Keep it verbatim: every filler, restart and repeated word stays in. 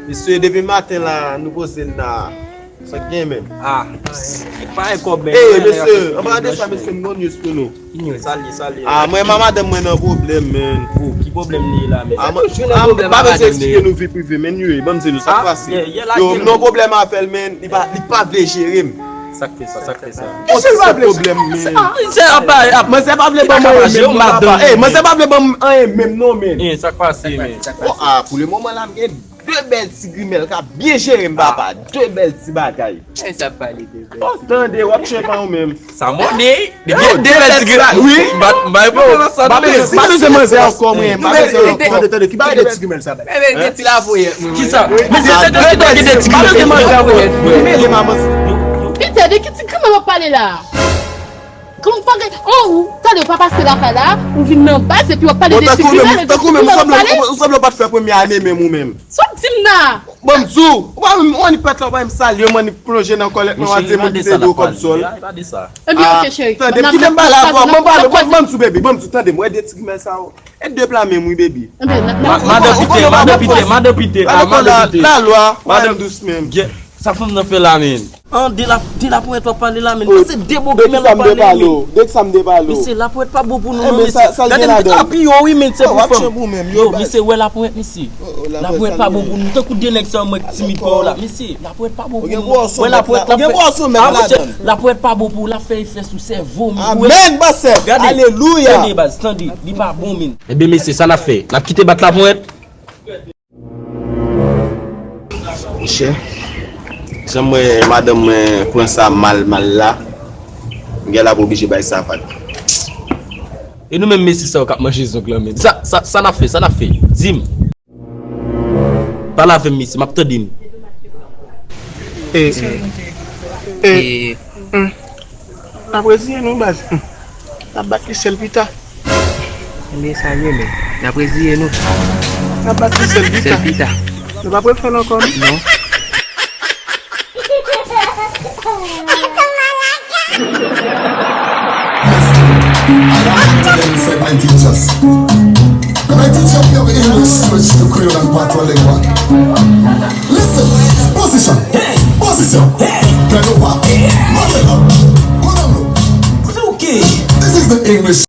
Mesye, depi maten la, nou poze l la. Sa k gen menm? Ah, pa gen kòb, men. Ey, mesye, anba de sa, mesye, m gon news pou nou. Ki news? Sa l ye, sa l ye? Ah, mwen, ma madanm mwen nan pwoblèm, men. Oh, ki pwoblèm li ye la, men? Ah, mwen, ah, m pa bezwen eksplike nou vi prive, men, anyway, ban m di nou sa k pase. Yo, m nan pwoblèm avè l, men, li pa, li pa vle jere m. Sa k fè sa, sa k fè sa? Kisa l pa vle? Pwoblèm, men. Manzè pa vle ban m anyen menm, non, papa. Ey, manzè pa vle ban m anyen menm, non, men. Sa k pase, men? Oh, ah, pou le moman la, m gen de bèl ti grimèl k ap byen jere m, papa. De bèl ti bagay. Sa pale de bèl. Oh, tande, w ap tchwe pa ou menm. Sa mòne. Depi de bèl ti grimèl. Wi. M pa, m pa, m pa, m pa bezwen manzè ankò, mwen. M pa bezwen ankò. Tande, tande, ki bagay de ti grimèl sa bay? Men, men, gen ti lapoyèt, mwen. Kisa? Men se de ti grimèl sa bay. Mwen, mwen. Peter, de ki ti grimèl w ap pale la? Kòman pa gen, oh, ou, tande, ou pa pase lakay la, ou vin nan baz, epi w ap pale de ti grimèl, de ti grimèl w ap pale? Ou sanble w pa t fè premye ane menm ou menm. Sa w di m la? Ban m di w, ou pa menm, ou annik pèt la, ou pa menm salye m, annik plonje nan kòlèt mwen, w ap di moun kite di w kòb sòl. Ebyen, oke, cheri. Tande, kite m pale avè w, ban m pale, ban m di w, baby, ban m di w, tande, m wè de ti grimèl sa yo. E de pla menm, wi, baby. Madan Pite, madan Pite, madan Pite, ah, madan Pite. Lalwa, madanm dous menm. Sa fanm nan fè la, menm? An, de la, de laponyèt w ap pale la, men. Oh, se de bon grimèl w ap pale, men. De ki sa m te pale w? Mesye, laponyèt pa bon pou nou, non, mesye. Gade, m te ka pi yo, wi, men se pou fanm. Yo, mesye, wè laponyèt, mesye. Laponyèt pa bon pou nou. Tankou de nèg sa yo, mwen, ki timid pa w la. Mesye, laponyèt pa bon pou nou. Wè laponyèt, laponyèt pa bon pou w, l ap fè efè sou sèvo, men. Amèn, pastè. Gade. Alelouya. Tande, baz, tande. Li pa bon, men. Ebyen, mesye, sa n ap fè? N ap kite bat laponyèt? Monchè, jan m wè madanm mwen pran sa mal mal la, m gen la pou oblije bay sa vag. E nou menm mesye sa yo k ap manje zong lan menm? Sa, sa, sa n ap fè, sa n ap fè? Di m. Pale avè m mesye, m ap tande nou. E, e, e, hmm. N ap reziye nou, baz. Hmm. N ap bat li sèl pita. Ebyen, sa l ye, men. N ap reziye nou. N ap bat li sèl pita. Sèl pita. Nou p ap refè l ankò, non? Non. Adan antre nan sèt nineteen just. Nineteen just, yo, English switch to Creole and Patois lengua. Listen, position, position. Turn over. Move it up. Go down low. This is the English.